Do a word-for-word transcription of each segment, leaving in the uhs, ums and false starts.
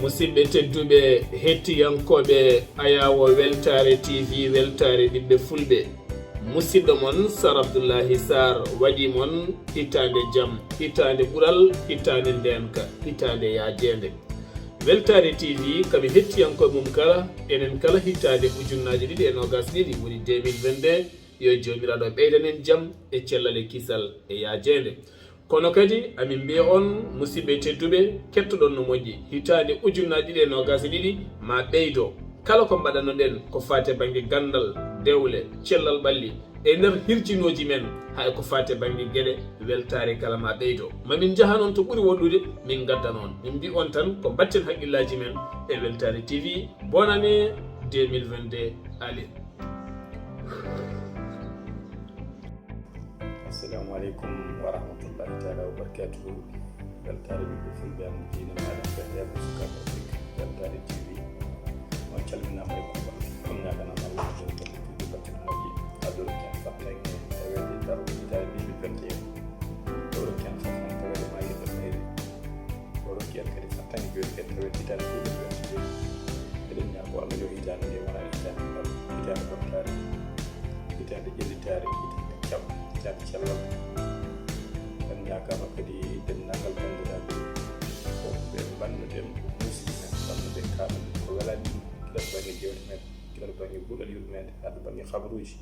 Musidɓe tedduɓe, hettiyankooɓe Ayaawo Weltaare T V, Weltaare ɓiɓɓe Fulɓe, musidɗo mon Sar Abdullahi Sar waɗi mon hitaande jam, hitaande ɓural, hitaande ndeenka, hitaande yaajeende. Weltaare T V kam e hettiyankooɓe mum kala, enen kala hitaande ujunnaaje ɗiɗi e noogaas ɗiɗi, woni deux mille vingt-deux, yo Joomiraaɗo ɓeydan en jam e cellal e kisal e yaajeende. Kono kadi, amin mbiya on, musidɓe tedduɓe, kettoɗon no moƴƴi, hitaande ujunnaaje ɗiɗi e noogaas e ɗiɗi ma ɓeydo. Kala ko mbaɗanoɗen ko faati e bannge ganndal, dewle, cellal ɓalli, e nder hirjinooji men, hay ko faati e bannge geɗe weltaare kala ma ɓeydo. Ma min njahan on to ɓuri woɗɗude, min ngaddan on. Min mbi on tan ko mbatten haqqillaaji men e Weltaare T V. Bonne année deux mille vingt-deux. Allez. Assalamu aleykum wa rahmatullahi taala wa barakatuhu. Weltaare ɓiɓɓe Fulɓe, am diine maaɗa, fedde yalɓe sukaaɓe Afrik, Weltaare T V. On calminaama e kuuɓal. On ñaaganaama Allah, on calminaama e kuuɓal. Batte moƴƴi, Allah rokki en fartaŋŋe taweede darnde hitaande deux mille vingt et un. O rokki en fartaŋŋe taweede maayirɗe mayre. O rokki en kadi fartaŋŋe jooni kadi taweede hitaande deux mille vingt et un. Eɗen ñaago Allah yo hitaande nde wona hitaande ngal, hitaande ɓamtaare, hitaande ƴellitaare, hitaande jam, hitaande cellal. En ñaagaama kadi denndaangal banndiraaɓe ko ɓe mbannuɗen musiɗɓe men, bannuɓe kaaɗuɗen ko welaani ɗum, gila to bannge jeewte men, gila to bannge guɗal yurmeende, haa to bannge habaruuji.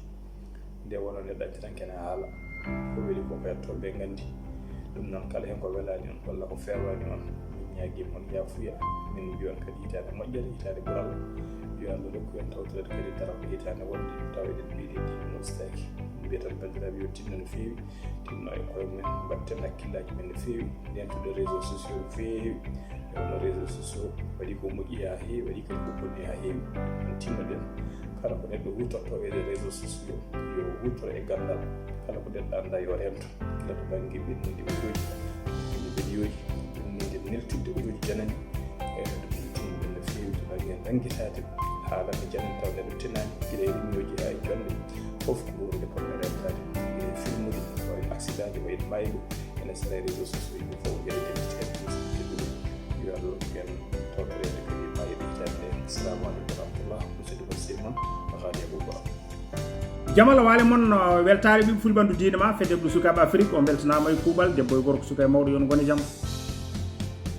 Nde wonoo neɗɗo accatanke ene haala, ko weli ko ko yetto ɓe nganndi. Ɗum noon, kala heen ko welaani on walla ko feewaani on, min ñaagii mon yaafuya, min mbiya on kadi hitaande moƴƴere, hitaande ɓural. Yo Allah rokku en tawtoreede kadi darnde hitaande wonde, tawa eɗen mbiɗi ndi moƴƴitaaki. Min mbiya tan banndiraaɓe yo tinno no feewi, tinno e koye mumen, mbaɗten hakkillaaji men no feewi, ndeentude réseaux sociaux no feewi. E wonno réseaux sociaux waɗi ko moƴƴi haa heewi, waɗi kadi ko bonni haa heewi. Ɗum tinnoɗen, kala ko neɗɗo huutorto e les réseaux sociaux, yo huutoro e ganndal. Kala ko neɗɗo anndaa, yo reento. Gila to bannge ɓennude audio ji, ɓennude video ji, ɓennude neltinde audio ji janani. E ɗum tinnoɗen no feewi to bannge nanngitaade haala ko janani tawa neɗɗo tinaani, gila e réunion ji haa e jonnde. Fof ko ɗum woni ko reentaade. Gila e filmude, wayi no accident ji, wayi no maayɓe. Ene sara e réseaux sociaux, yimɓe fof ene ndendi e ɗum. Yo Allah rokku en tawtoreede kadi maayde hitaande. Assalamu aleykum wa rahmatullah. Musidɗo mon, sehil mon, Alhaji Abouba. Jam Allah waale mon, uh, weltaare ɓiɓɓe Fulɓe, ɓanndu diine ma, fedde ɓiɓɓe sukaaɓe Afrik, on mbeltanaama e kuuɓal, debbo e gorko, suka e mawɗo, yo on ngon e jam.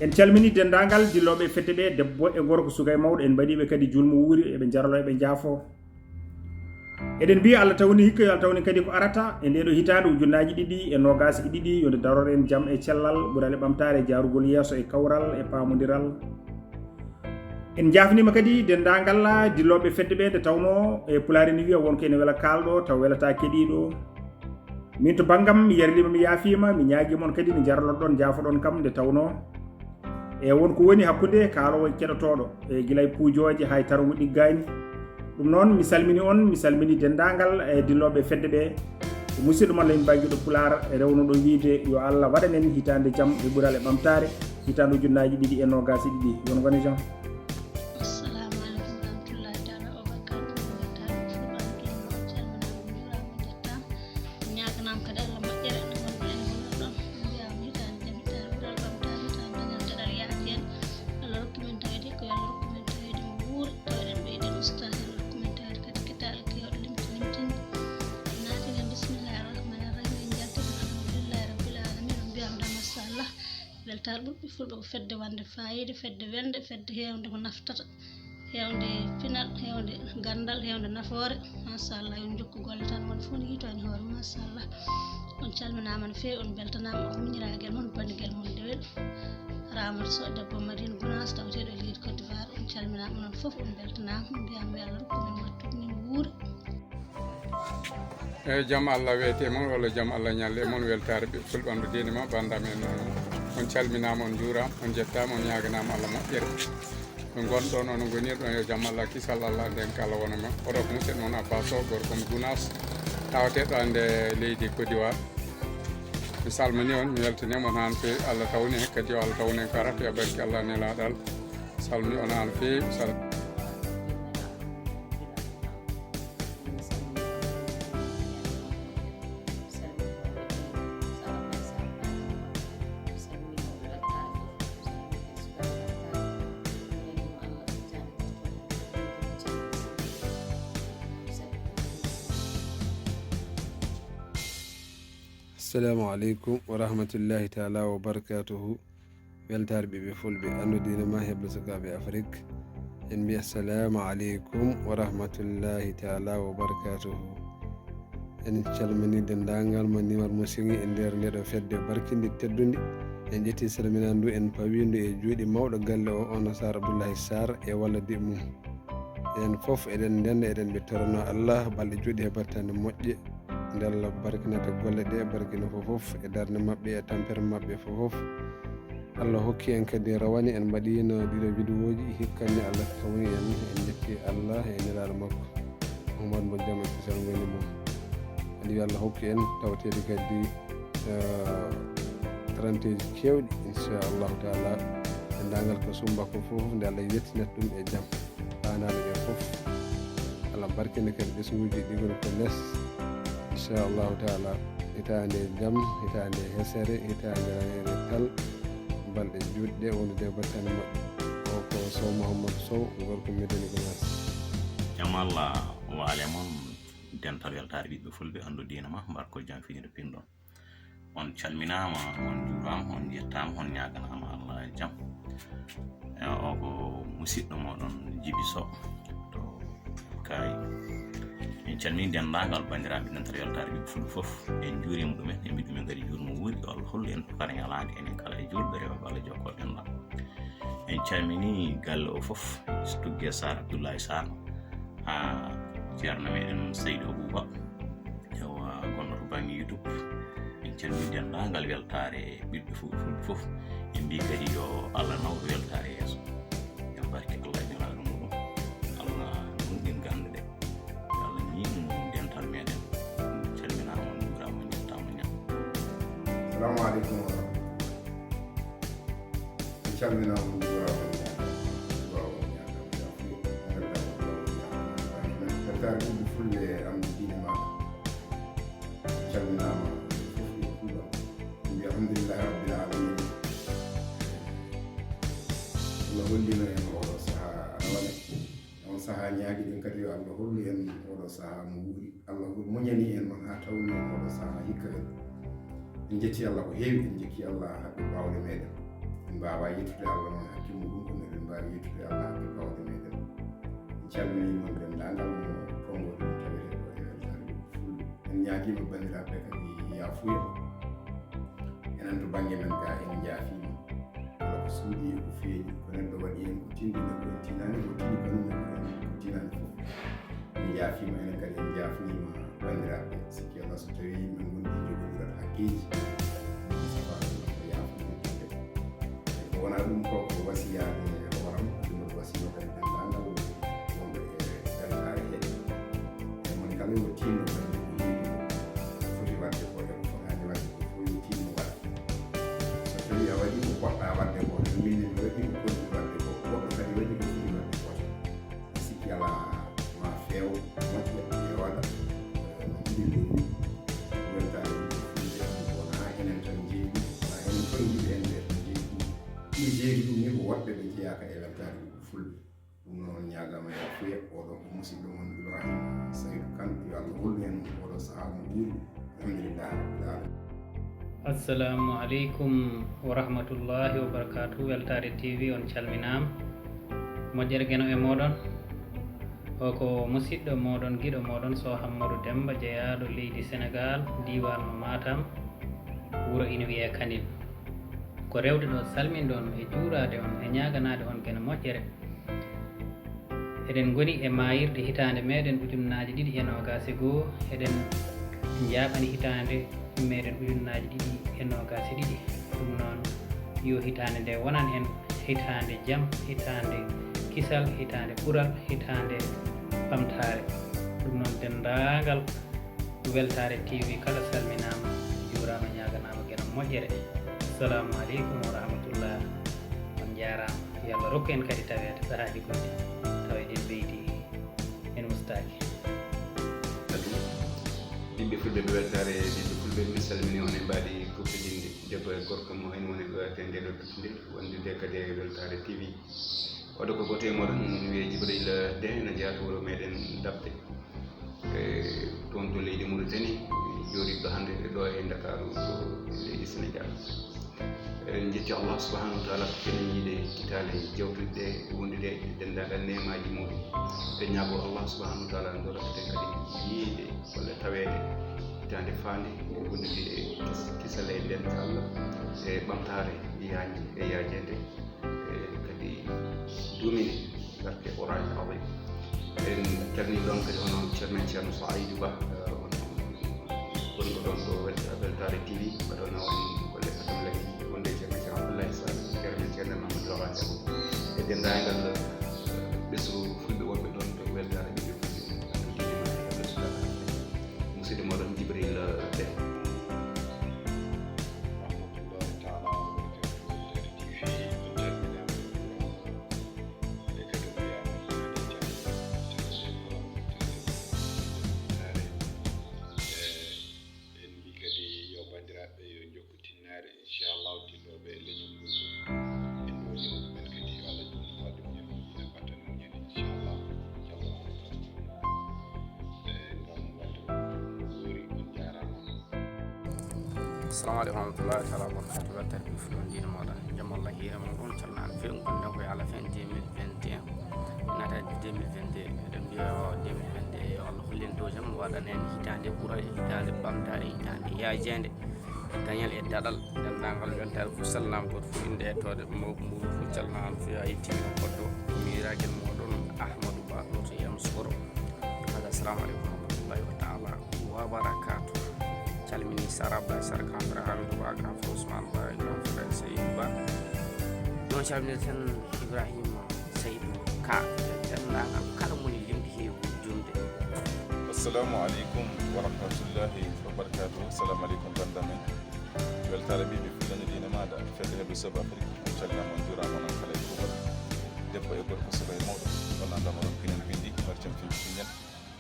En calmini denndaangal dillooɓe e fedde ɓe, debbo e gorko, suka e mawɗo, en mbaɗii ɓe kadi juulmo wuuri, eɓe njarlo, eɓe njaafo. Eɗen mbiya Allah tawni hikka, yo Allah tawni kadi ko arata e ndee ɗoo hitaande ujunnaaji ɗiɗi e noogaas e ɗiɗi, yo nde daror en jam e cellal, ɓural e ɓamtaare, jaarugol yeeso e kawral e paamondiral. En njaafniima kadi denndaangal dillooɓe fedde ɓe, nde tawnoo e Pulaar ene wiya won ko ene wela kaalɗo, taw welataa keɗiiɗo. Min to banngam, mi yarliima, mi yaafiima, mi ñaagiima on kadi nde njarloɗon, njaafoɗon kam, nde tawnoo e won ko woni hakkunde kaaloowo e keɗotooɗo, e gila e puujooje haa e tarongu ɗiggaani. Ɗum noon, mi salmini on, mi salmini denndaangal e dillooɓe fedde ɓe. Ko musidɗo mon Lamin Ba, giɗo Pulaar, rewnuɗo wiyde yo Allah waɗan en hitaande jam e ɓural e ɓamtaare, hitaande ujunnaaji ɗiɗi e noogaas e ɗiɗi. Yo on ngon e jam. Assalamu aleykum wa rahmatullahi taala wa barakatuh. Weltaare ɓiɓɓe Fulɓe, on calminaama, on njuuraama, on njettaama. Ñaaganaama kadi Allah moƴƴere, nde ngonɗen, ngonɗon. Mbiyaama hitaande jam, hitaande ɓural ɓamtaare, hitaande dañal daɗal yaaji en. Allah rokku men taweede ko yo Allah rokku men taweede mo wuuri, taweɗen ɓeyden ustaade, Allah rokku men taweede kadi kitaale keewɗe limti limtinde. En naati heen, bismillahi rahmani rahim, en njalti heen, alhamdulillahi rabbil alamin, on mbiyaama tan machallah. Weltaare ɓiɓɓe Fulɓe ko fedde wonde faayiida, fedde welde, fedde heewnde ko naftata, heewnde pinal, heewnde ganndal, heewnde nafoore. Machallah, yo on njokku golle tan, won fof ne yiytoo heen hoore mum, machallah. On calminaama no feewi, on mbeltanaama, ko miñiraagal mon, banngel mon dewel. Ramata Sow, debbo Madina Gunaas, taweteeɗo e leydi Côte d'Ivoire, on calminaama, onon fof on mbeltanaama, mbiyaama yo Allah rokku men wattude, min wuuri. Eeyi, jam Allah weeti e mon, walla jam Allah ñalle e mon, weltaare ɓiɓɓe Fulɓe, ɓanndu diine ma, banndam en, on calminaama, on njuuraama, on njettaama, on ñaaganaama Allah moƴƴere. Ɓe ngonɗon, onon ngonirɗon, yo jam Allah, kisal Allah, ndeenka Allah wona e mon. Oɗo ko musidɗo mon Abba Sow, gorko mo Gunaas, taweteeɗo hannde leydi Côte d'Ivoire. Mi salmini on, mi weltaniima on haa no feewi. Allah tawni en, kadi yo Allah tawnu en ko arata, yo barke Allah nelaaɗo Allah. Salmini on haa no feewi. Sal- Assalamu aleykum wa rahmatullahi taala wa barakatuhu. Weltaare ɓiɓɓe fulɓe, anndu diina ma, heblo sukaaɓe Afrik. En mbi assalamu aleykum wa rahmatullahi taala wa barakatuhu. En calmini denndaangal mo nimar mo siŋi e nder ndeɗo fedde barkinde teddundi. En ƴetti salminaandu, en pawi ndu e juuɗe mawɗo galle o, Ono Sarr Abdoullahi Sarr e walla diɓ mum. En fof eɗen ndenda, eɗen ɓe torano Allah balɗe juuɗe e battane moƴƴe. Nde Allah barkinata golle ɗe, barkina fof fof e darnde maɓɓe e tampere maɓɓe fof fof. Allah hokki en kadi rawani, en mbaɗino ɗiɗo vidéoji, hikka ni Allah tawni en, en njetti Allah e nelaaɗo makko. Oumar Mbo jam e kisal ngoni mum. Kadi yo Allah hokki en tawteede kadi, eh, trente keewɗi, inchallahu taala. Denndaangal ko sumba ko fof, nde Allah yettinat ɗum e jam. Faanaaɓe ɓe fof, Allah barkina kadi ɓesnguuji ɗi ngoni ko les. Inchallahu taala, hitaande jam, hitaande hesere, hitaande raneere tal, balɗe juutɗe, wondude e battane moƴƴe. O ko Sow Mouhamadou Sow, gorko Médina Gounass. Jam Allah waale mon, dental weltaare ɓiɓɓe fulɓe, anndu diina ma, mbar ko jam fini ɗo pinɗon. On calminaama, on juuraama, on njettaama, on ñaaganaama Allah e jam. E, o ko musiɗɗo mooɗon Jibi Sow to Kaay. En calmini denndaangal banndiraaɓe dental weltaare ɓiɓɓe fulɓe fof. En njuuriima ɗumen, en mbi ɗumen kadi juurmo wuuri, yo Allah hollu en tukkare ñalaande enen kala e juulɓe, rewɓe Allah jokkoo dental. En calmini galle o fof, Tugge Sarr, Abdoulaye Sarr, haa ceerno meɗen Seydou Abouba, ewa, gonɗo to bannge YouTube. En calmini denndaangal weltaare ɓiɓɓe fof, fulɓe fof. En mbi kadi yo Allah nawru weltaare yeeso. E barke Allah e nelaaɗo muɗum, Allah nunɗin gannde ɗe. Yo Allah ñiiɓnu dental meɗen. Calminaama, on njuuraama, on njettaama, ña-. Assalamu aleykum wa rahmatullah. En calminaama, on njuuraama, on ñaagaama, duwaawu on ñaagaama, yaafuya, on weltaama, duwaawu on ñaagaama, bannge men. Weltaare ɓiɓɓe fulɓe, am diine maaɗa. Calminaama, fof e kuuɓal. En mbi alhamdulillahi rabbil alamin. Allah hollino en oɗo sahaa rawane. On sahaa ñaagiɗen kadi yo Allah hollu en oɗo sahaa mo wuuri. Allah hol-, muñani en noon haa tawni en oɗo sahaa hikka kadi. En njetti Allah ko heewi, en njetti Allah hakke baawɗe meɗen. En mbaawaa yettude Allah noon hakke muɗum, kono eɗen mbaawi yettude Allah hakke baawɗe meɗen. En calminii noon denndaangal mo tonngoode ɗum tawetee ɗo e weltaare ɓiɓɓe fulɓe. En ñaagiima banndiraaɓe kadi yaafuya. Enen to bannge men ga en njaafiima. Kala ko suuɗi e ko feeñi, ko neɗɗo waɗi heen ko tinndi e ko en tinaani, ko tini kanum e ko en tinaani fof. En njaafiima, enen kadi en njaafniima banndiraaɓe. Sikki Allah so tawii min ngonndi njogondiral hakkeeji, safaano ko yaafude. Ko wonaa ɗum ko, ko wasiyaade hooram, ɗum woni wasiya kadi denndaangal wonɓe e weltaare he. E moni kala yo tinno kadi ko heewi ko foti waɗde ko e ko fotaani waɗde ko fof yo tinno waɗde. So tawii a waɗii ko poɗɗaa waɗde ko, min ne mi waɗii ko potmi waɗde ko, goɗɗo kadi waɗii ko foti waɗde ko. Sikki alaa ma feew, moƴƴa, yooɗa, eh, no njiɗirɗen ni. Weltaare ɗum ko fulɓe ɗum ko wonaa enen tan njeyi ɗum, wonaa enen tan njiɗi en ɓe tan njeyi ɗum. Ɗum jeyi ɗum ni ko woɗɓe ɓe jeyaaka e weltaare ɗum ko fulɓe. Ɗum noon ñaagaama yaafuya, oɗo ko musidɗo mon Ibrahima Saydou Kane, yo Allah hollu en oɗo sahaa mo wuuri. Alhamdulillah rabbil alamin. Assalamu aleykum wa rahmatullahi wa barakatuh. Weltaare T V, on calminaama. Moƴƴere Geno e mooɗon. O ko musidɗo mooɗon, giɗo mooɗon, Sow Hammadou Demmba, jeyaaɗo leydi Senegaal, diiwaan mo Matam, wuro ina wiyee Kanel. Ko rewde ɗo salminɗon e juuraade on e ñaaganaade on Geno moƴƴere. Eɗen ngoni e maayirɗe hitaande meɗen ujunnaaje ɗiɗi e noogaas e goo, eɗen njaaɓani hitaande meɗen ujunnaaje ɗiɗi e noogaas e ɗiɗi. Ɗum noon, yo hitaande nde wonan en hitaande jam, hitaande kisal, hitaande ɓural, hitaande ɓamtaare. Ɗum noon, denndaangal Weltaare T V kala salminaama, juuraama, ñaaganaama Geno moƴƴere. Assalamu aleykum wa rahmatullah. On njaaraama. Yo Allah rokku en kadi taweede sahaaji goɗɗi, tawa eɗen ɓeydi, en ustaaki. Ɓiɓɓe fulɓe, ɓe weltaare ɓiɓɓe fulɓe, mi salmini on e mbaadi kuftodinndi debbo e gorko mo en woni ɗo e nde ɗo duttunde, wondude kadi e Weltaare T V. Oɗo ko gooto e mooɗon, wiyee Jibril Deen, ene jeyaa to wuro meɗen Daɓɓe. E, toon to leydi Mauritanie, Jooɗiiɗo hannde ɗo e Ndakaaru, to leydi Senegaal. Eɗen njetti Allah subhanahu wa taala ko kenen yiide kitaale jawtuɗe ɗe, wondude e denndaangal neemaaji muɗum. Eɗen ñaago Allah subhanahu wa taala nde rokketen kadi yiide walla taweede hitaande faande e wondude e kisal e nden Allah e ɓamtaare yaañde e yaajeende. E kadi duumini barke Qur'an Azim. En calmini ɗon kadi hono Ceerno men Ceerno Saïdou Ba, eh, on wonɗo ɗon ɗo Wel-, Weltaare T V, mbaɗono on golle katam lagi wonde Ceerno Ceerno Abdoulaye Sall, Ceerno men Ceerno Mamadou Rawane Diallo. E denndaangal, eh, ɓesngu fulɓe wonɓe ɗon ɗo Weltaare Ɓiɓɓe Fulɓe, Abdou Dine Mane, Abdou Sula, musidɗo moɗon Jibril, eh, Deh. Rahmatullahi taala wa barakatuh. Weltaare T V, on calminaama. E kadi on mbiyaama on yaade jam. Tawde ko on tawde ko on tawde. Eh, en mbii kadi yo banndiraaɓe yo njokku tinnaare, inchallah, dillooɓe e leñol ngol fof. En ɗo leñol men kadi yo Allah juutnu waɗde muñal moƴƴina, battane muñal, inchallah. Yo Allah waɗ tan. Eh, ngam waɗde on ɗoori, on njaaraama. Assalamu aleykum warahmatullahi taala wabarakatuh. Weltaare Ɓiɓɓe Fulɓe, on diine mooɗon. Jam Allah hiire mon, on calminaama few, on ngonɗen ko yo Allah fen deux mille vingt et un. Naata deux mille vingt-deux, eɗen mbiya o deux mille vingt-deux, yo Allah hollu en dewjam, waɗana en hitaande ɓura hitaande ɓamtaare, hitaande yaajeende, dañal e daɗal, denndaangal weltaare fof salminaama, gooto fof innde e yettode, mawɓe mbuuru fof calminaama no feewi, a yettiima koɗɗo, miiraagal mooɗon Ahmadou Ba, ɗo to Yamoussoukro. Hada, assalamu aleykum warahmatullahi wa taala wabarakatuh. Calmini Sara Ba, Sara Kamara, Hamidou Ba, Grand Frère Ousmane Ba, Grand Frère Seydou Ba. Noon calminirten Ibrahima Seydou Ka, denndaangal kala moni limde heewi juumde. Assalamu aleykum wa rahmatullahi wa barakatuh. Assalamu aleykum, bannda men. Weltaare Ɓiɓɓe Fulɓe, diine maaɗa, fedde heɓɓe Soɓe Afrik. On calminaama, on njuuraama, onon kala e kuuɓal. Debbo e gorko, suka e mawɗo, on anndaama, on pinen pindi, marcam fini pinen.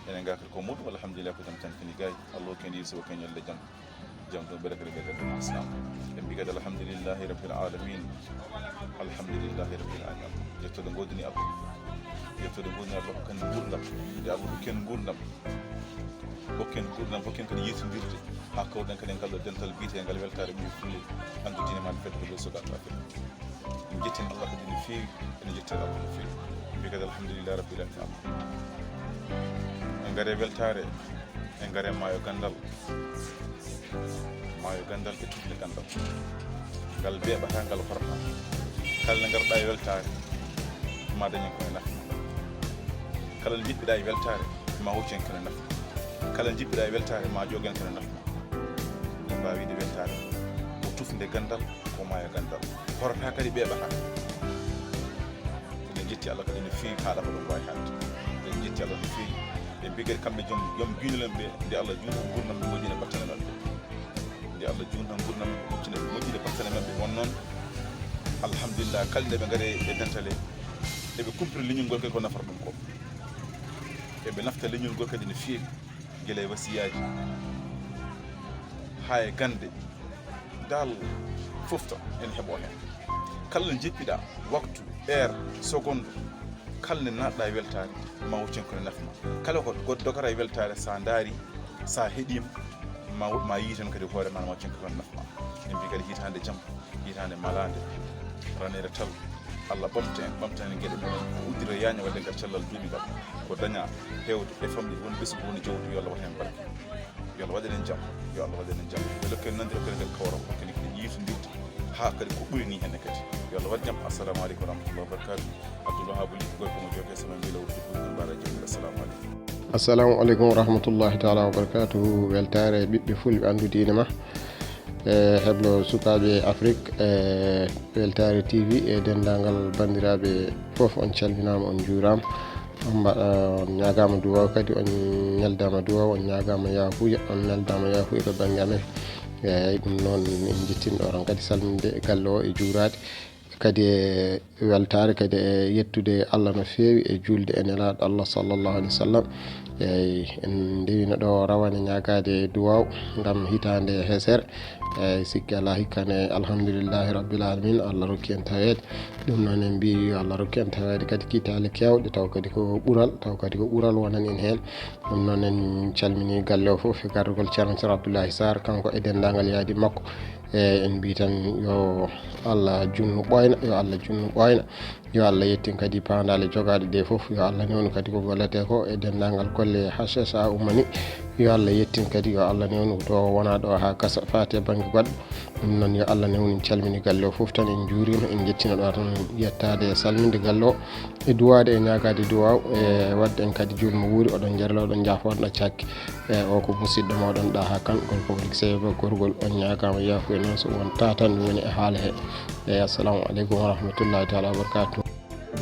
Enen gaa kadi ko muɗum, alhamdulillah, ko jam tan fini gaay. Allah hokki en yeeso, hokki en ñalɗi jam. Jam ɗum ɓeyda kadi ɓeyda ɗum islam. En mbii kadi alhamdulillahi rabbil alamin. Alhamdulillahi rabbil alamin. Yettode ngoodini Allah. Yettode ngoodini Allah, hokki en nguurndam. Nde Allah hokki en nguurndam, hokki en nguurndam, hokki en kadi yeetindirde. Haa kawruɗen kadi e ngal ɗo dental biyeteengal Weltaare Ɓiɓɓe Fulɓe, anndu diine maaɗa, fedde Fulɓe Soɓe Afrik. En njetti Allah kadi no feewi, en njetti Allah no feewi. En mbii kadi alhamdulillahi rabbil alamin. En ngare weltaare, en ngare maayo ganndal. Maayo ganndal e tufle ganndal. Ngal beeɓataa, ngal horataa. Kala nde ngarɗaa e weltaare, ma dañen ko e nafa. Kala nde njiɗɗaa e weltaare, ma hoccu en ko e nafa. Kala nde njiɗɗaa e weltaare, ma ƴoog en ko e nafa. En mbaawi wiide weltaare ko tufnde ganndal, ko maayo ganndal. Horataa kadi ɓeeɓataa. Eɗen njetti Allah kadi no feewi, haala ko ɗum waawi haalde. Eɗen njetti Allah no feewi. Ɓe mbii kadi kamɓe joom, joom giinol en ɓe, nde Allah juutna nguurndam ɓe, moƴƴina battane maɓɓe. Nde Allah juutna nguurndam ɓe, moƴƴina, moƴƴina battane maɓɓe. Won noon, alhamdulillah, kala nde ɓe ngari e dental he, eɓe kumpita leñol ngol kadi ko nafata ɗum ko. Eɓe nafta leñol ngol kadi no feewi. Gila e wasiyaaji, haa e gannde, dal fof tan ene heɓoo heen. Kala nde njippiɗaa, waktu, heure, seconde, kala nde naatɗaa e weltaare, ma hoccu en ko ene nafa ma. Kala ko, ko dogata e weltaare, so a ndaarii, so a heɗiima, ma, ma yii tan kadi hoore ma, ma hoccu en ko ene nafa ma. En mbii kadi hitaande jam. Hitaande malaande, raneere tal, Allah ɓamta en, ɓamta en geɗe meɗen, ko uddita yaaña waɗde ngal cellal duumigal, ko daña heewde e famɗi won ɓesngu woni jawdi, yo Allah waɗ heen barke. Yo Allah waɗan en jam, yo Allah waɗan en jam. Yo Allah kadi nanndiro kadi ngal kawral, kadi kadi yiitondirde haa kadi ko ɓuri nii heen kadi. Yo Allah waɗ jam. Assalamu aleykum wa rahmatullahi wa barakatuh. Abdoul Wahab Ly, gorko mo Jokke sama mbiila wurdi ko mbaɗa jam. Assalamu aleykum. Assalamu aleykum wa rahmatullahi taala wa barakatuhu. Weltaare ɓiɓɓe fulɓe, anndu diine ma. E heblo sukaaɓe Afrik, e Weltaare T V, e denndaangal banndiraaɓe fof, on calminaama, on njuuraama. On mbaɗa, on ñaagaama duwaaw kadi, on ñaldaama duwaaw, on ñaagaama yaafuya, on ñaldaama yaafuya to bannge amen. Eeyi, ɗum noon, en njettin ɗo tan kadi salminde e galle o e juuraade. Kadi e weltaare, kadi e yettude Allah no feewi e juulde e Nelaaɗo Allah sallallahu alaihi wasallam. Eyi, en ndewino ɗo rawane ñaagaade duwaaw ngam hitaande heeseere. Eyi, sikki alaa hikka ne, alhamdulillahi rabbil alamin, Allah rokki en taweede. Ɗum noon en mbiyi yo Allah rokki en taweede kadi kiitaale keewɗe, taw kadi ko ɓural, taw kadi ko ɓural wonani en heen. Ɗum noon en calmini galle o fof e gardagol Ceerno Ceerno Abdoulaye Sarr, kanko e denndaangal yaadi makko. E en mbiyi tan yo Allah junnu ɓooyna, yo Allah junnu ɓooyna. Yo Allah yettin kadi paandaale jogaaɗe ɗe fof. Yo Allah newnu kadi ko golletee ko e denndaangal golle H S A ummani. Yo Allah yettin kadi, yo Allah newnu to wonaa ɗo haa gasa faati e bannge goɗɗo. Ɗum noon yo Allah newnu, en calmini galle o fof tan, en njuuriima, en njettiima ɗo tan yettaade e salminde galle o e duwaade e ñaagaade duwaaw e waɗde en kadi juulmo wuuri, oɗon njarla, oɗon njaafo, oɗon ɗaccaaki. E o ko musidɗo mooɗon Ɗaha Kan, gorko Ɓuri Seyba gorgol, on ñaagaama yaafuya noon so won tatan woni e haala he. Eyi, assalamu aleykum wa rahmatullahi taala wa barakatuh.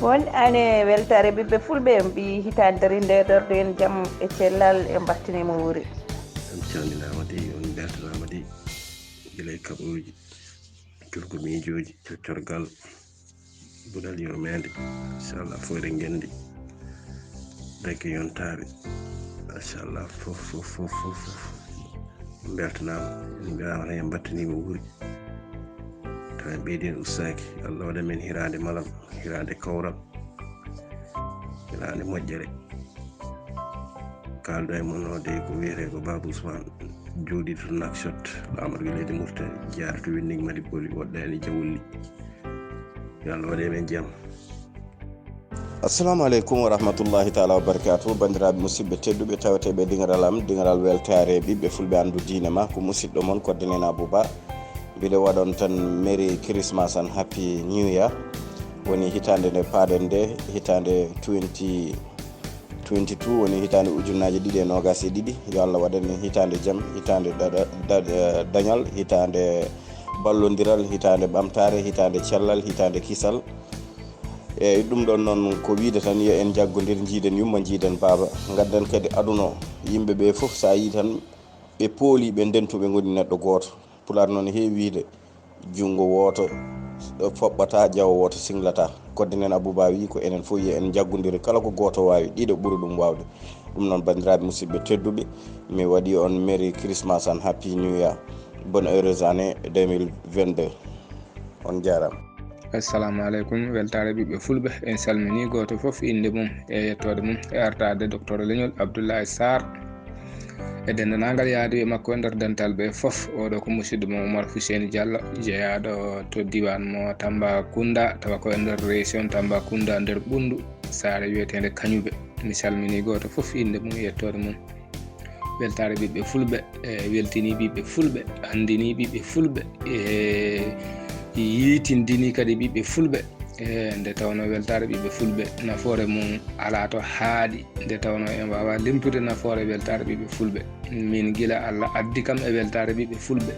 Bonne année, weltaare ɓiɓɓe fulɓe, en mbiyi hitaande darinde e darde en jam e cellal, en mbattini mo wuuri. On calminaama de, on mbeltanaama de, gila e kaɓooji, turgo miijooji, coccorgal, bunal yurmeende, inchallah, foyre ngenndi, dagge yontaaɓe, inchallah, fof, fof, fof, fof, fof. Mbeltanaama, en mbiyama tan en mbattaniima wuuri. Tan en ɓeydi en ustaaki, Allah waɗa men hiraande malam, hiraande kawral, hiraande moƴƴere. Kaalɗo e mon o de ko wiyetee ko Baba Ousmane, jooɗiiɗo to Nouakchott, laamorgo leydi Mauritanie, jeyaaɗo to Winding Madi Boli, woɗɗaani Jawulli. Yo Allah waɗe men jam. Assalamu aleykum wa rahmatullahi taala wa barakatuh. Banndiraaɓe musidɓe tedduɓe, taweteeɓe diŋaral am, diŋaral weltaare ɓiɓɓe fulɓe anndu diine ma, ko musidɗo mon Kodde Nena Abouba. Mbiɗo waɗon tan Merry Christmas and Happy New Year. Woni hitaande nde paaɗen nde, hitaande twenty twenty-two, woni hitaande ujunnaaje ɗiɗi e noogaas e ɗiɗi. Yo Allah waɗan en hitaande jam, hitaande daɗa-, daɗa-, dañal, hitaande ballondiral, hitaande ɓamtaare, hitaande cellal, hitaande kisal. Eyi, ɗum ɗon noon ko wiide tan, yo en njaggondir, njiiden yumma, njiiden baaba. Ngadden kadi aduna o, yimɓe ɓe fof, so a yii tan, ɓe pooli, ɓe ndentu, ɓe ngoni neɗɗo gooto. Pulaar noon heewi wiide, junngo wooto foɓɓata, jawo wooto singlata. Kodde Nena Abouba wi ko enen fof yo en njaggondir, kala ko gooto waawi, ɗiɗo ɓuri ɗum waawde. Ɗum noon, banndiraaɓe musidɓe tedduɓe, mi waɗi on Merry Christmas and Happy New Year. Bonne heureuse année deux mille vingt-deux. On njaaraama. Assalamu aleykum, weltaare ɓiɓɓe fulɓe. En salmini gooto fof innde mum e yettoode mum e artaade Docteur Leñol Abdoulaye Sarr. E denndaangal yaadiiɓe makko e nder dental ɓe fof, oɗo ko musidɗo mo Oumar Fousseini Diallo, jeyaaɗo to diiwaan mo Tambacounda, tawa ko e nder région Tambacounda, nder Ɓunndu, saare wiyeteende Kañuɓe. Mi salmini gooto fof innde mum e yettoode mum. Weltaare ɓiɓɓe fulɓe, e weltini ɓiɓɓe fulɓe, anndini ɓiɓɓe fulɓe, e yiitindini kadi ɓiɓɓe fulɓe. E nde tawnoo weltaare ɓiɓɓe fulɓe, nafoore mum alaa to haaɗi. Nde tawnoo en waawaa limtude nafoore weltaare ɓiɓɓe fulɓe. Min gila Allah addi kam e weltaare ɓiɓɓe fulɓe,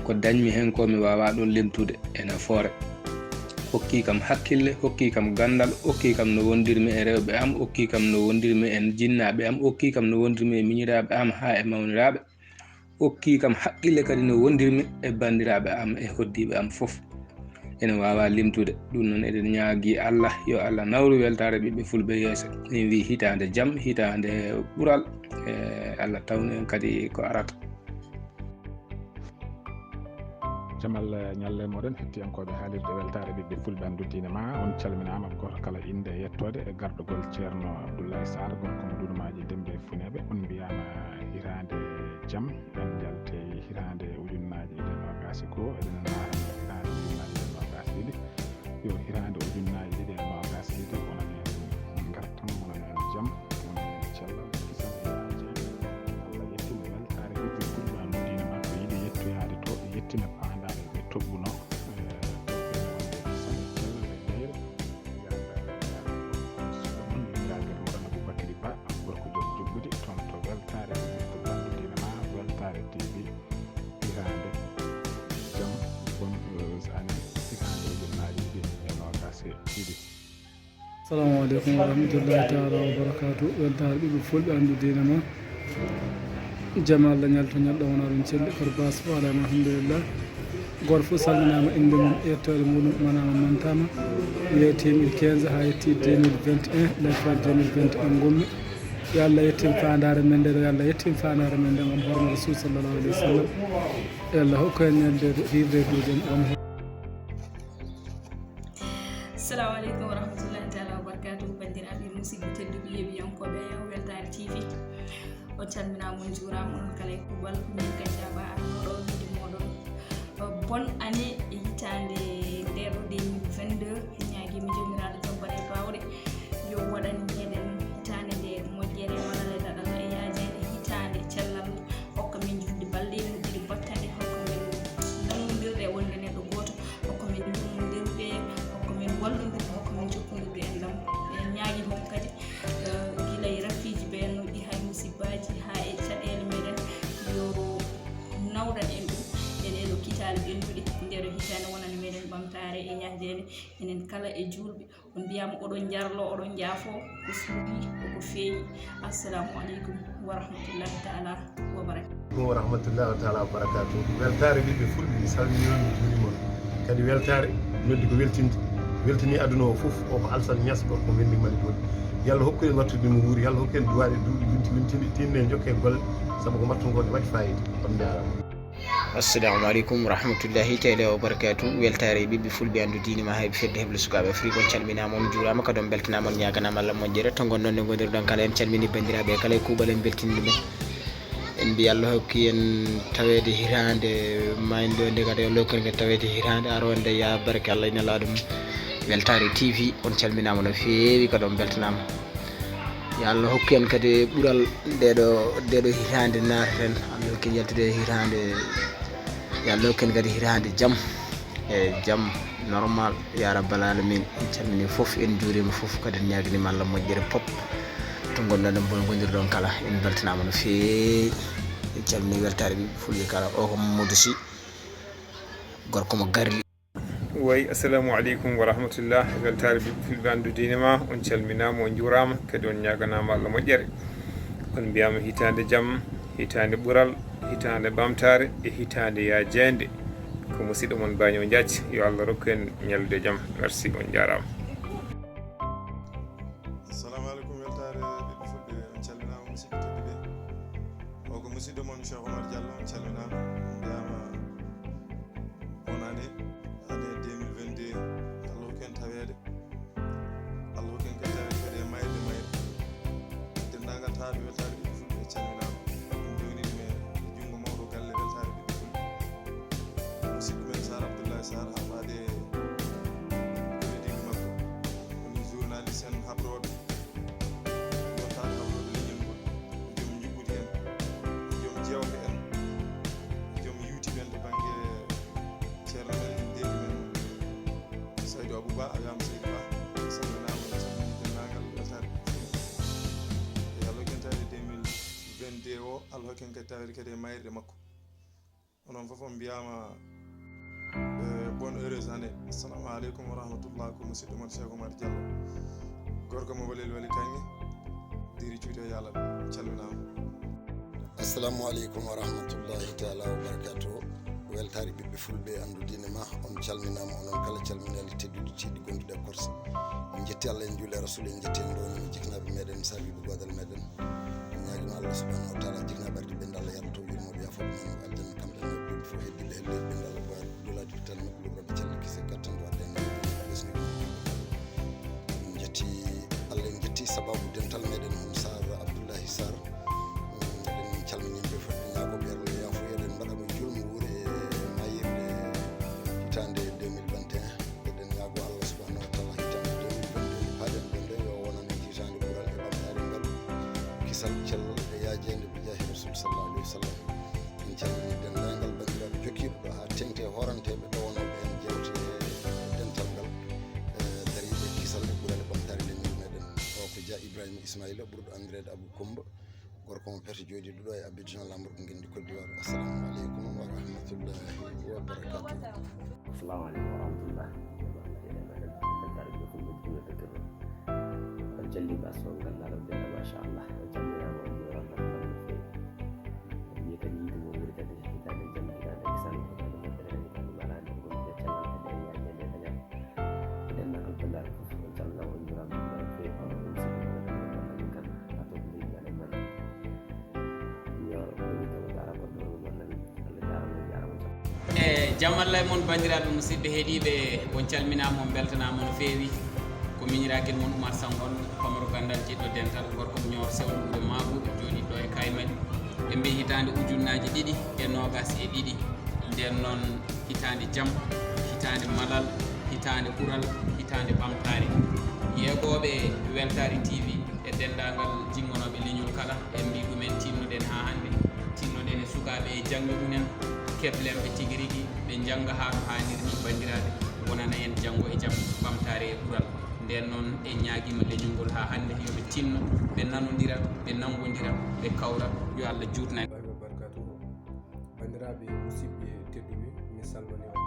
ko dañmi heen ko mi waawaa ɗum limtude e nafoore. Hokkii kam hakkille, hokkii kam ganndal, hokkii kam no wondirmi e rewɓe am, hokkii kam no wondirmi e jinnaaɓe am, hokkii kam no wondirmi e miñiraaɓe am haa e mawniraaɓe. Hokkii kam haqqille kadi no wondirmi e banndiraaɓe am e hoddiiɓe am fof. Ene waawaa limtude. Ɗum noon eɗen ñaagii Allah, yo Allah nawru weltaare ɓiɓɓe fulɓe yeeso. En mbii hitaande jam, hitaande ɓural. E Allah tawnu en kadi ko arata. Jamal ñalle moɗon hettiyankooɓe haalirde weltaare ɓiɓɓe fulɓe anndu diine ma, on calminaama gooto kala innde e yettoode e gardagol Ceerno Abdoulaye Sarr, gorko mo Dunumaaji Dembe e Funeeɓe. On mbiyaama hiraande jam, en njaltey hiraande ujunnaaje ɗiɗi e noogaas e goo, eɗen naarana hiraande ujunnaaje ɗiɗi e noogaas e ɗiɗi. Yo hiraande ujunnaaje ɗiɗi e noogaas e ɗiɗi wonan en ngartam, wonan en jam, wonan en cellal, kisal e yaaje. Allah yettina weltaare ɓiɓɓe fulɓe anndu diine ma, ko yiɗi yettoyaade to, yettina paandaale ɓe toɓɓuno. Eh, toɓɓe wonde kisal e cellal e jeyre. Yalla, yalla, yalla. Suka mon, inniraagal Moɗon Aboubacry Ba, gorko joom jubbude, toon to weltaare ɓiɓɓe fulɓe anndu diine ma, weltaare T V. Hiraande jam, bonne heureuse année, hiraande ujunnaaje ɗiɗi e noogaas e ɗiɗi. Assalamu aleykum wa rahmatullahi taala wa barakatuh. Weltaare ɓiɓɓe fulɓe anndu diine ma. Jam Allah ñalto ñalɗo wona ɗum celli, koto baas fof alaa ma, alhamdulillah. Gooto fof salminaama, innde mum, yettoode muɗum manaama, mantaama. Mi yettiima il quinze haa yetti deux mille vingt et un, leppa deux mille vingt et un ngonmi. Yo Allah yettin faandaare men nde, yo Allah yettin faandaare men nde, ngam horma Rasul sallallahu alaihi wasallam. Yo Allah hokku en ñalde hiirde duuɗe en. Assalamu aleykum wa rahmatullahi taala wa barakatuh. Banndiraaɓe musidɓe tedduɓe yeeɓiyankooɓe Weltaare T V, on calminaama, on njuuraama, on kala e kuuɓal. Min Kadiaba arnooɗo wiide mooɗon bonne année e hitaande nde ɗo deux mille vingt-deux. Ñaagiima Joomiraaɗo joom baɗe baawɗe yo waɗan meɗen hitaande nde moƴƴere, malal e daɗal e yaajeende, hitaande cellal. Hokka min juutde balɗe, moƴƴude battane, hokka min nangondirde e wonde neɗɗo gooto, hokka min yurmondirde, hokka min wallondirde, hokka min jokkondirde enɗam. Eɗen ñaagi hon kadi, eh, gila e rafiiji beenuɗi, haa e musibbaaji, haa e caɗeele meɗen, yo nawran en ɗum e ɗee ɗoo kitaale ɓennuɗe, ndee ɗoo hitaande wonana meɗen ɓamtaare e yaajeende, enen kala e juulɓe. On mbiyaama oɗon njarlo, oɗon njaafo, ko suuɗi, koko feeñi. Assalamu aleykum wa rahmatullahi taala wa barakatuh. Wa rahmatullahi taala wa barakatuh. Weltaare ɓiɓɓe fulɓe, mi salmini on, mi juurima on. Kadi weltaare noddi ko weltinde. Weltini aduna o fof, o ko Alsan Ñas, gorko Mendik Mali Boodi. Yo Allah hokku en wattude mo wuuri, yo Allah hokku en duwaaɗe duuɗi limti limtini, tinne jokke golle, sabu ko mbaɗton ko ne waɗi fayida. On njaaraama. Assalamu aleykum wa rahmatullahi taala wa barakatuh. Weltaare ɓiɓɓe fulɓe, anndu diine ma, hayɓe fedde heblo sukaaɓe Afrique. On calminaama, on njuuraama, kadi on mbeltanaama, on ñaaganaama Allah moƴƴere. To ngonɗon nde ngondirɗon kala, en calmini banndiraaɓe kala e kuuɓal, en mbeltini ɗumen. En mbiya Allah hokki en taweede hitaande maayde nde, kadi Allah hokki en kadi taweede hitaande aroonde, yaa barke Allah e Nelaaɗo mum. Weltaare T V, on calminaama no feewi, kadi on mbeltanaama. Yo Allah hokku en kadi ɓural ndeɗo, ndeɗo hitaande naataten. Allah hokku en yaltude e hitaande. Yo Allah hokku en kadi hitaande jam. E jam normal, ya rabbal alamin. En calmini fof, en njuurima fof, kadi en ñaaginima Allah moƴƴere pop. To ngonɗon, ɗo ngondirɗon kala, en mbeltanaama no feewi. En calmini weltaare ɓiɓɓe fulɓe kala. O ko Mamadou Sy, gorko mo Garli. Way, assalamu aleykum wa rahmatullah. Weltaare ɓiɓɓe fulɓe, anndu diine ma, on calminaama, on njuuraama, kadi on ñaaganaama Allah moƴƴere. On mbiyaama hitaande jam, hitaande ɓural, hitaande ɓamtaare e hitaande yaajeende. Ko musiɗɗo mon Baño Jaac, yo Allah rokku en ñallude jam. Merci, on njaaraama. Assalamu aleykum, weltaare ɓiɓɓe fulɓe, on calminaama, musidɓe tedduɓe. O ko musiɗɗo mon Cheikh Omar Diallo, on calminaama, on mbiyaama bonne année, année deux mille vingt-deux, Allah hokku en taweede, Allah hokku en kadi taweede kadi e mayde mayre. Denndaangal taaɓe weltaare ɓiɓɓe fulɓe calminaama, en ndewnii ɗum e junngo mawɗo galle weltaare ɓiɓɓe fulɓe, musidɗo men Sar Abdoulaye Sar, haa faade e kollodiiɓe makko, woni journaliste en habrooɓe, yontaa habrooɓe leñol ngol, ko joom njuɓɓudi en, ko joom jeewte en, ko joom yiwtiɓe en to bannge ceerno men, ndeeɗi men, Saydou Abou Ba, a wiyaama Saydou Ba, salminaama, en calminii denndaangal weltaare ɓiɓɓe fulɓe. E Allah hokku en taweede deux mille vingt-deux o, Allah hokku en kadi taweede kadi e maayirɗe makko. Onon fof on mbiyaama, eh, bonne heureuse année. Assalamu aleykum wa rahmatullah, ko musidɗo mon Cheikh Omar Diallo. Gorko mo Walel Wali Kaŋŋe, Diri Cuuti e Yaalal, calminaama. Assalamu aleykum wa rahmatullahi taala wa barakatuh. Weltaare ɓiɓɓe fulɓe, anndu diine ma, on calminaama, onon kala calminaali tedduɗi tiiɗi gonduɗi e korse. En njetti Allah, en njuuli e Rasul, en njetti en ɗo, en jiknaaɓe meɗen, saabiiɓe goodal meɗen. En ñaagima Allah subhanahu wa taala, jiknaaɓe ardiiɓe ɓe, Allah yarlito yurmooɓe, yaafooɓe men aljanna, kamɓe e mawɓe ɓe fof, heddiiɓe helloyɓe ɓe, Allah ɓooya duulaade fittaandu maɓɓe, luɓraade cellal kese, kattanɗe waɗde e newɓe ɓesnguuji. En njetti Allah, en njetti sababu dental meɗen, hono Sar Abdoullahi Sar. Mm, eɗen calmini yimɓe fof, eɗen ñaagoo ɓe Allah yaafo, eɗen mbaɗa mo juulmo wuuro e maayirɗe hitaande deux mille vingt et un. Eɗen ñaagoo Allah subhanahu wa taala hitaande deux mille vingt-deux nde paaɗen ɗo nde, yo wonan en hitaande ɓural e ɓamtaare ngal, kisal, cellal e yaajeende, bi jaahi Rasul sallallahu alaihi wa sallam. En calmini denndaangal banndiraaɓe jokkiiɓe ɗo haa teŋti e hooranteeɓe ɗowanooɓe en jeewte e dental ngal, eh, dariiɓe kisal e ɓural e ɓamtaare leñol meɗen. O ko Dia Ibrahima Ismaila, ɓurɗo anndireede Abou Koumba, gorko mo Pete, jooɗiiɗo ɗo e Abidjan, laamorgo ngenndi Côte d'Ivoire. Assalamu aleykum wa rahmatullahi wa barakatuh. Assalamu aleykum wa rahmatullah. Weltaare ɓiɓɓe fulɓe, juulɓe, tedduɓe. On calliima, so on nganndaa ɗo ɓe, machallah. On calminaama, on njuuraama, no feewi. En mbiyii kadi yiide mo wuuri kadi, hitaande jam, hitaande kisal, hitaande moƴƴere, hitaande malaade. Jam Allah e mon, banndiraaɓe musidɓe heɗiiɓe, on calminaama, on mbeltanaama no feewi. Ko miñiraakel mon Oumar Sangon, pamaro ganndal, jiɗɗo dental, gorko mo Ñooro Sewndo, wuro Maabuɗo, jooɗiiɗo e Kaymaɗi. Ɓe mbiyi hitaande ujunnaaji ɗiɗi e noogaas e ɗiɗi. Nden noon, hitaande jam, hitaande malal, hitaande ɓural, hitaande ɓamtaare. Yeegooɓe Weltaare T V e denndaangal jinngonooɓe leñol kala, en mbii ɗumen tinnoɗen haa hannde. Tinnoɗen e sukaaɓe e jaŋde mumen, keblen ɓe tigi rigi, ɓe njannga haa no haaniri ni, banndiraaɓe, wonana en janngo e jam, ɓamtaare e ɓural. Nden noon, en ñaagiima leñol ngol haa hannde, yo ɓe tinno, ɓe nanondira, ɓe nanngondira, ɓe kawra. Yo Allah juutnan. Banndiraaɓe musidɓe tedduɓe, mi salmini on,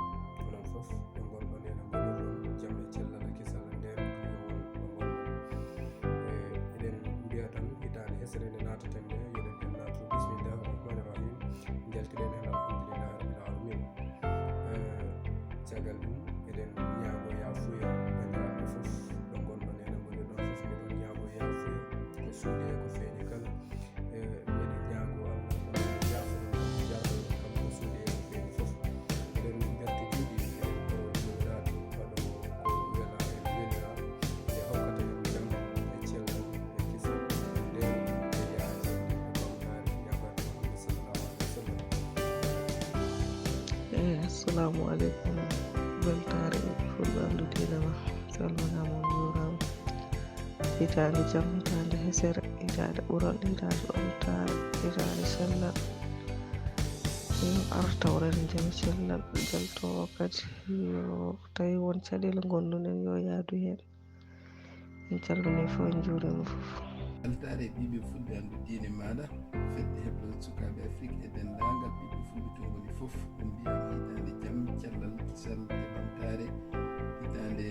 onon fof, ɓe ngonɗon ene mbonirɗon jam e cellal e kisal e nder yo won ɗo ngonɗon. E, eɗen mbiya tan hitaande hesere nde naataten nde, yo en naatu bismillahi rahmani rahim, njaltiren heen alhamdulillahi rabbil alamin. E, caggal ɗum, eɗen ñaago yaafuya banndiraaɓe fof, ɗo ngonɗon ene mbonirɗon fof, miɗon ñaago yaafuya ko suuɗi e ko feeñi kala. E, miɗen ñaago Allah, Allah yaafo, yaafo kamɓe suuɗi e feeñi fof. Eɗen ngarti juuɗe, eɗen ko joomiraaɗo waɗoowo ko wela e welira, nde hokkata en jam e cellal e kisal, nden e yaajinde e ɓamtaare, yaafaade Muhammad sallallahu alaihi wasallam. Eh, assalamu alaikum. Weltaare fulɓe anndu diine ma. Salminaama, on njuuraama. Hitaande jam, hitaande hesere, hitaande ɓural, hitaande ɓamtaare, hitaande cellal. Yo ar tawren jam e cellal, jalto kadi. Yo tawi won caɗeele ngonduɗen, yo yaadu heen. En calminii fof, en njuuriima fof. Weltaare ɓiɓɓe fulɓe anndu diine maaɗa, fedde heblo sukaaɓe Afrik e denndaangal ɓiɓɓe fulɓe to ngoni fof. On mbiyaama hitaande jam, cellal, kisal e ɓamtaare, hitaande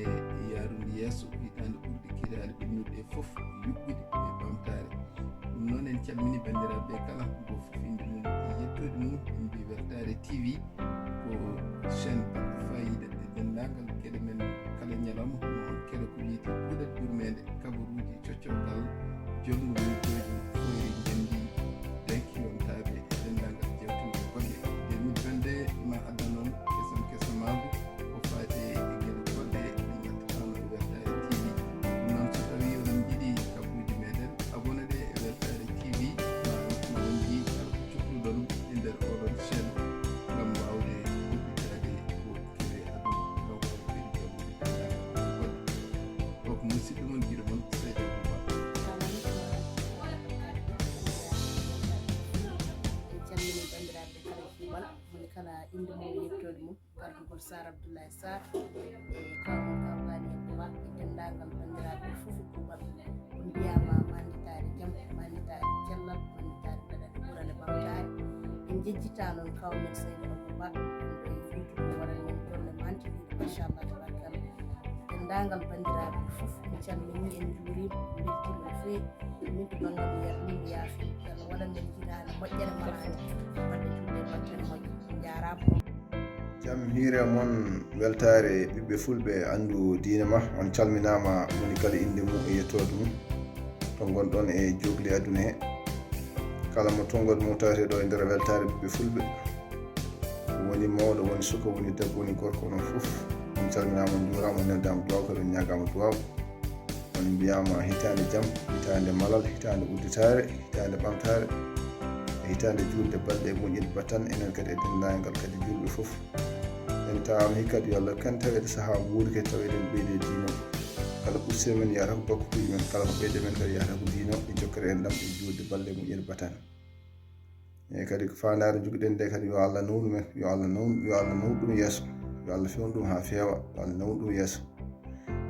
yaarundi yeeso, hitaande ɓurndi kiraale ɓennuɗe fof yuɓɓude e ɓamtaare. Ɗum noon, en calminii banndiraaɓe kala, gooto fof innde mum e yettoode mum. En mbii Weltaare T V ko chaîne baɗɗo faayiida e denndaangal geɗe men kala ñalawma, hono kere ko wiyetee puɗal yurmeende, kabaruuji, coccorgal, jolngu, miijooji, fooyre, ngenndi, danki, yontaaɓe e denndaangal jeewtinde golle. Deux mille vingt-deux ma addan on kesam kesamaagu ko faati e geɗe goɗɗe ɗe ngattatano e Weltaare T V. Ɗum noon, so tawii oɗon njiɗi kaɓɓuuji meɗen, abonné ɗe e Weltaare T V, ma, ma on njii kala ko cokluɗon e nder oɗon chaîne ngam waawde huɓɓitaade ko kere aduna, ngam waawde kadi jaɓude denndaangal golle. O ko musidɗo mon, giɗo mon, Seydi Abou Ba. En calminii banndiraaɓe kala e kuuɓal, moni kala innde mum e yettoode mum. Gardugol Sar Abdoulaye Sar, e kawmon Kawgani e Boba, e denndaangal banndiraaɓe fof e kuuɓal. On mbiyaama mannitaare jam, mannitaare cellal, mannitaare daɗal ɓural e ɓamtaare. En njejjitaa noon kawmen Seydi Abou Ba, ɗo e Fuuta, mo waɗani men golle mantiniiɗe, machallah, tabarakallah. Denndaangal banndiraaɓe fof, en calminii, en njuuriima, en mbeltiima no feewi. Min to banngal mi yar-, min mi yaafi. Yo Allah waɗan men jiraale moƴƴere maraade, baɗɗe juulɗe e baɗɗe moƴƴe. Njaaraama. Jam hiire mon, weltaare ɓiɓɓe fulɓe anndu diine ma. On calminaama, moni kala innde mum e yettoode mum. To ngonɗon e jookli aduna he, kala mo tonngol mo tawetee ɗo e nder weltaare ɓiɓɓe fulɓe, woni mawɗo, woni suka, woni debbo, woni gorko, onon fof on calminaama, on njuuraama, on neldaama duwaaw, kadi on ñaagaama duwaaw. On mbiyaama hitaande jam, hitaande malal, hitaande udditaare, hitaande ɓamtaare, e hitaande juulde balɗe e moƴƴinɓe batan, enen kadi e denndaangal kadi juulɓe fof. En tawaama hikka kadi yo Allah kan taweede sahaa mbuuri kadi taweede en ɓeyde diino. Kala ko usti men yahata ko bakkukuuji men, kala ko ɓeyde men kadi yahata ko diino, e jokkere enɗam e juulde balɗe e moƴƴinɓe batan. Eyyi, kadi ko faandaare njogiɗen nde kadi, yo Allah nawnu men, yo Allah nawnu, yo Allah nawnu ɗum yeeso, yo Allah fewnu ɗum haa feewa, yo Allah nawnu ɗum yeeso.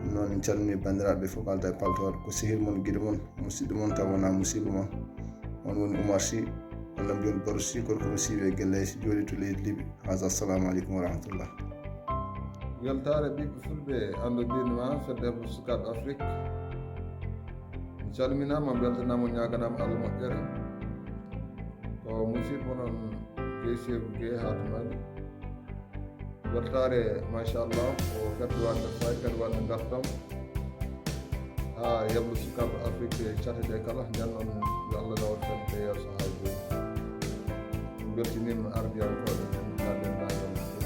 Ɗum noon, en calminii banndiraaɓe fof, kala e paltoor, ko sehil mon, giɗo mon, musidɗo mon, taw wonaa musiiɗo mon. On woni Oumar Sy, walla mbiyon Baro Sy, gorko mo Siwe Gelleysi, jooɗii to leydi Libi. Haza, assalamu aleykum wa rahmatullah. Weltaare ɓiɓɓe fulɓe, anndu diine ma, fedde heblo sukaaɓe Afrik. Mi calminaama, mbeltanaama, ñaaganaama Allah moƴƴere. Ko musidɗo mon Guèye Seeku Guèye haa to Mali. Weltaare, machallah, ko fedde waɗde faayi, kadi waɗde ngartam. Haa heblo sukaaɓe Afrik cate ɗe kala, nden noon yo Allah nawor fedde yeeso haa jooni. Mbeltiniima ardiyankooɓe men, haa denndaangal fof.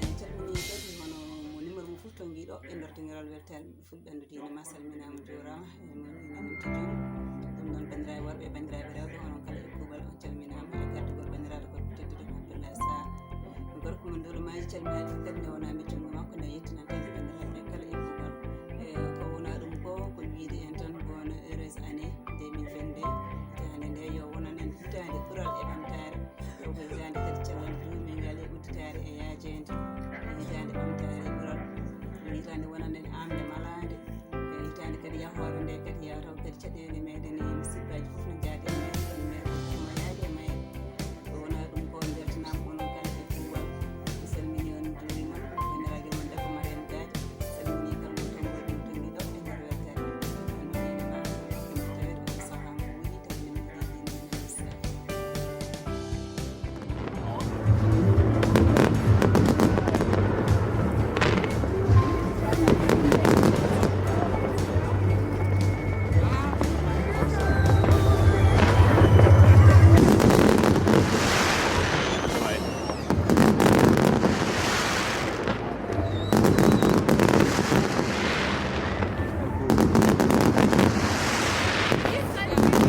calmini kadi hono mo numéro mum fof to ngiɗo e nder dingiral weltan fulɓe andu diine ma salminama jurama e mo ina num to jom. Ɗum noon bandiraɓe worɓe e bandiraɓe rewɓe onon kala e kuuɓal on calminama e gardugol bandiraɗo gorko tedduɗo Abdoulaye Sarr gorko mon dolo maji calminaɗi fof kadi nde wona mi jummo makko nde yettinan kadi bandiraɓe kala e kuuɓal. E ko wona ɗum ko ko wiide en tan bonne heureuse année deux mille vingt-deux. Hitaande nde yo wonan en hitaande ɓural e ɓamtaare. Ɗo ko hitaande kadi cellal duumingal e udditaare e yaajeende. Hitaande ɓamtaare e ɓural. Hitaande wonan en amde malaande. E hitaande kadi yahoore nde kadi yataw kadi caɗeele meɗen e musibbaaji fof no jaade e meɗen kono meɗen kono yaade e mayre.